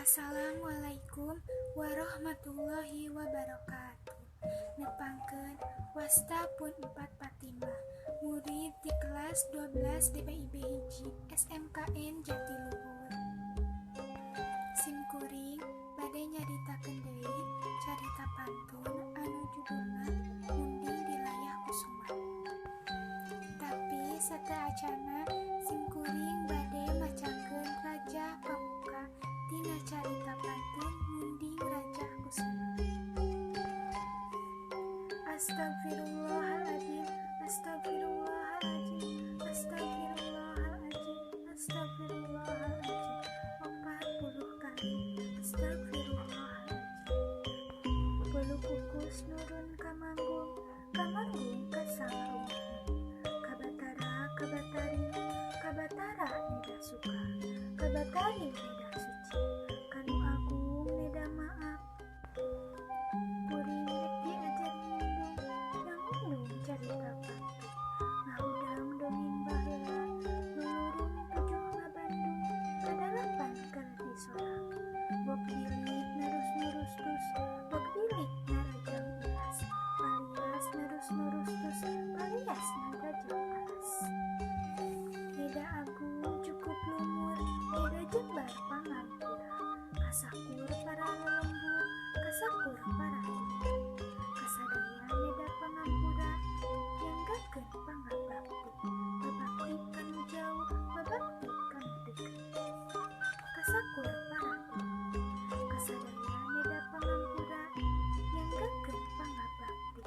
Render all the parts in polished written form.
Assalamualaikum warahmatullahi wabarakatuh. Nepangkeun wasta pun 4 Fatimah, murid di kelas 12 DPIB hiji SMKN Jatiluhur. Simkuring bade nyaritakeun deui carita pantun anu judulna Munding Dilayah Kusuma. Tapi sateuacanna simkuring bade macakeun raja pamuka tina carita pantun Munding Rajah Kusuma. Astagfirullahaladzim, astagfirullahaladzim, astagfirullahaladzim, astagfirullahaladzim, 40 kali astagfirullahaladzim. Bulu kukus nurun ka manggung, ka manggung ka sangrum. Kabatara kabatari, kabatara neda suka, kabatari neda suci, kanu agung neda maaf. Kuring rek diajar ngundung, ngangundung carita pantun, ngahudang dongeng baheula, lulurung tujuh ngabandung, kadalapan keur disorang. Bok bilik narus nurus tus, bok bilik narajang ulas, palias narus nurus tus, palias narajang alas. Neda agung cukup lumur, neda jembar pangampura, kasakur para lelembur, kasakur para timur, kasadaya neda pangampura, nyanggakeun pangabakti, babakti kanu jauh, babakti kanu deukeut. Kasakur para timur, kasadaya neda pangampura, nyanggakeun pangabakti,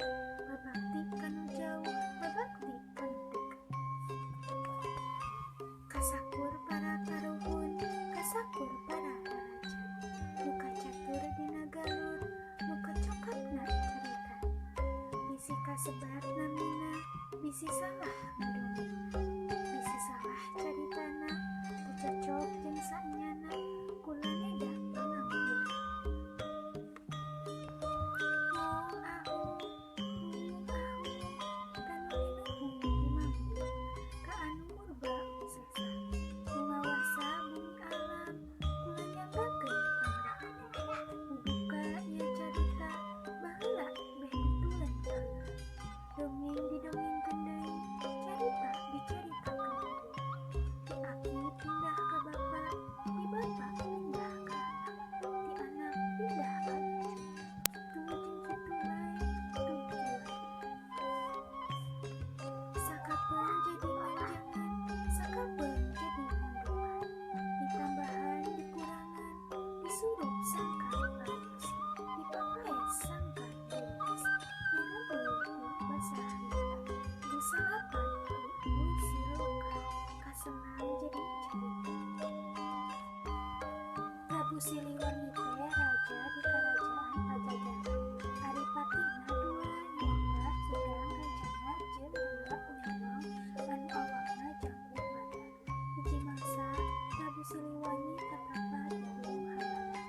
babakti kanu jauh, babakti kanu deukeut. Kasakur para karuhun, kasakur para raja, nu kacatur dina galur, nu kacokatna carita. Bisi kasebat namina, bisi salah ngadongeng, bisi salah caritana, teu cocok jeung saenyana, kula neda pangampura. Hong ahung, hung ahung, kanu linuhung dimanggung, ka anu murba wisesa, nu ngawasa bumi alam, kula nyanggakeun pangrakti. Bubuka ieu carita, baheula beh ditulen baheula. Dongeng didongengkeun deui, carita dicaritakeun deui. Ti aki pindah ka bapa, ti bapa pindah ka anak, ti anak pindah ka incu. Tuluy jeung kitu bae, tuluy kieu. Sakapeung jadi manjangan, sakapeung jadi mondokan. Ditambahan dikurangan, disurup sangkan alus, dipapaes sangkan leuleus, direbeuh ku basa lila, disalapan ku puisi loka, kaselang jadi carita. Prabu Siliwangi teh raja di Karajaan Pajajaran. Ari patihna dua nyaeta Kidang Kancana jeung dua Unawang anu awakna jangkung badag. Hiji mangsa Prabu Siliwangi tatapa di Gunung Hambalang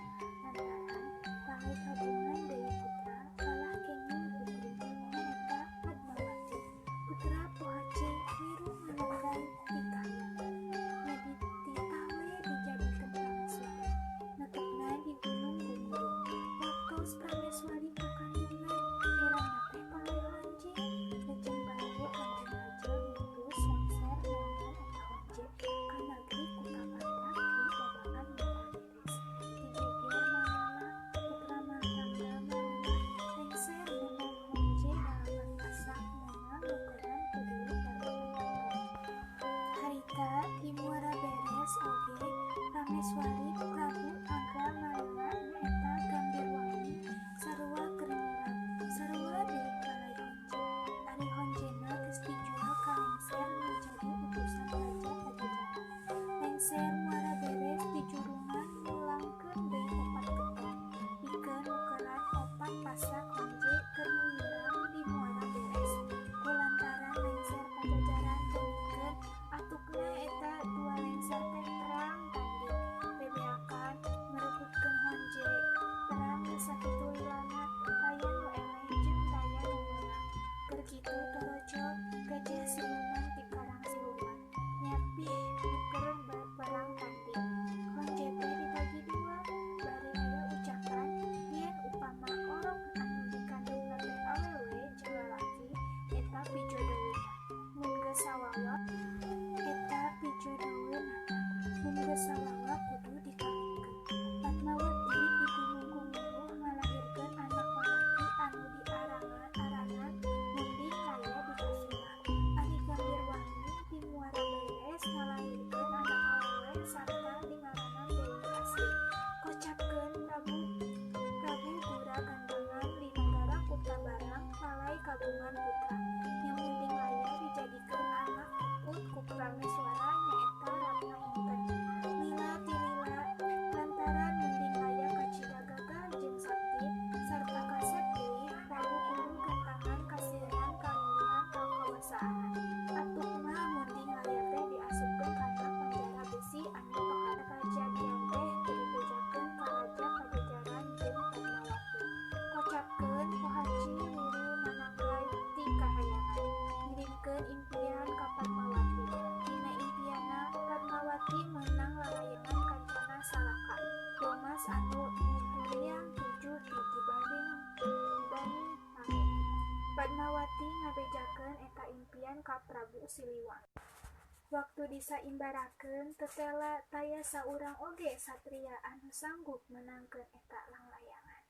lantaran palai kagungan deui putra kalah kenging putri nyaeta Padmawati putra Pohaci Wiru Malenggang ti Kahyangan. Nya dititah we dijadikeun pameisuri. Netepna di Atos anu nuguriang tujuh ti dibanding langit. Padmawati ngabejakeun eta impian ka Prabu Siliwangi. Waktu disaimbarakeun tetela taya saurang oge satria anu sanggup meunangkeun eta langlayangan.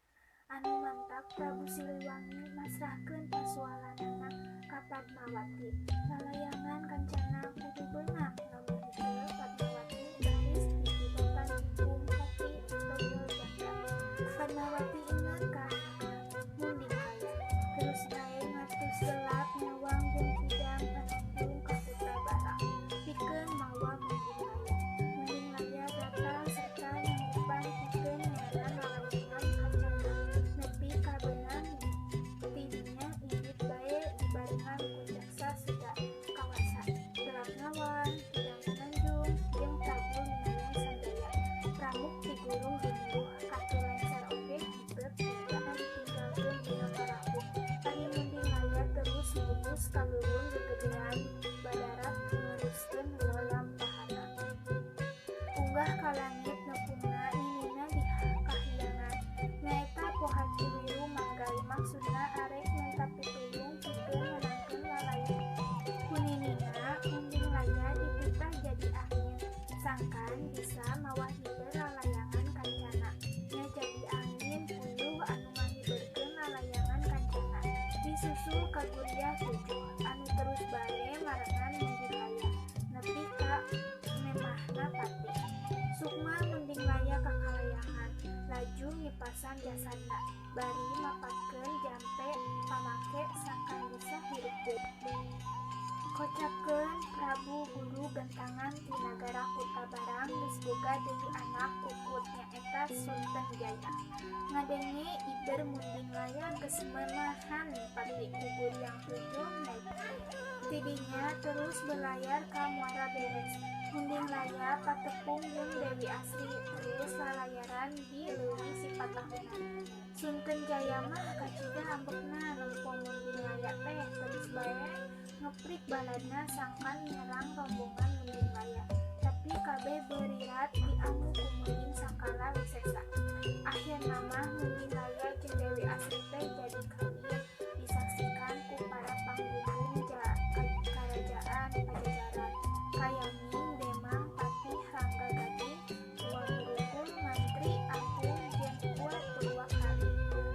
Anu mantak Prabu Siliwangi masrahkeun pasualanana ka Padmawati. Lalayangan kancana kudu beunang lamun henteu Padmawati baris dijibatan hukum pati togel janda. Padmawati inget ka anakna Munding Laya. Terus bae ngatus gelap nyawang jeung kidang pananjung ka Kuta Barang pikeun mawa Munding Laya. Munding Laya gatal serta nyanggupan pikeun neangan lalayangan kancana. Nepi ka beunang tidinya indit bae dibarengan ku jaksa Suda Kawasa. Gelap ngawang, kidang pananjung, jeung Prabu Lumayan Sanjaya. Pramuk tiguruh gumuruh katu lengser oge henteu tega ditinggalkeun dina parahu. Ari Munding Laya terus ngubus ka leuweung gegedean badarat neruskeun lalampahana. Unggah ka langit nepungna ninina di kahyangan. Nyaeta Pohaci Wiru manggali maksudna arek menta pitulung pikeun meunangkeun lalayangan. Ku ninina Munding Laya dititah jadi angin sangkan bisa mawa hiber lalayangan kancana. Nya jadi angin puyuh anu ngahiberkeun lalayangan kancana. Disusul ka Guriah tujuh anu terus bae marengan Munding Laya nepi ka memahna pati. Sukma Munding Laya kakalayangan laju ngipasan jasadna bari mapatkeun jampe pamake sangkan bisa hirup deui. Kocapkeun Prabu Guru Gentangan ti nagara Kuta Barang geus boga deui anak kukut nyaeta Sunten Jaya. Ngadenge iber Munding Laya geus memahan pati ku Guriang tujuh naik. Tidinya terus berlayar ka Muara Beres. Munding Laya patepung jeung Dewi Asri terus lalayaran di leuwih sipatahunan. Sunten Jaya mah kacida ambekna nempo Munding Laya teh terus bae ngeprik baladna sangkan nyerang rombongan Munding Laya. Tapi kabeh beurirat diamuk ku Munding Sakala Wisesa. Akhirna mah Munding Laya jeung Dewi Asri teh jadi kawin disaksikan ku para panggunggung karajaan Pajajaran. Kayanging Demang Patih Rangga Gading, Uwa Gurukul Mantri Agung jeung Uwa Purwakali.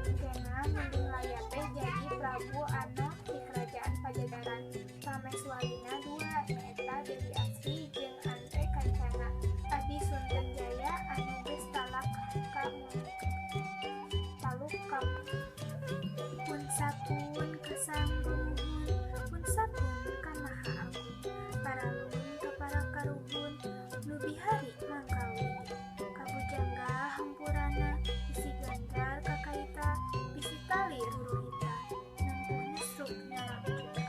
Engkena Munding Laya teh jadi Prabu Anom di Kerajaan Pajajaran. Pameswarina dua nyaeta Dewi Asri jeung Anre Kancana. Adi Sunten Jaya anu geus talak ka taluk ka pun sapun ka Sang Gumuhun, pun sapun ka Maha Agung. Paralun ka para karuhun, nu bihari mangkawidi. Kabujangga hampurana, bisi ganjar kakaita, bisi tali ruruhita, nempuh nyesruk nyalak juta.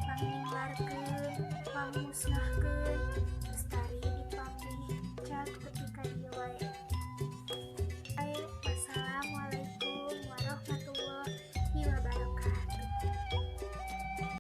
Pangnyinglarkeun, pangmusnahkeun.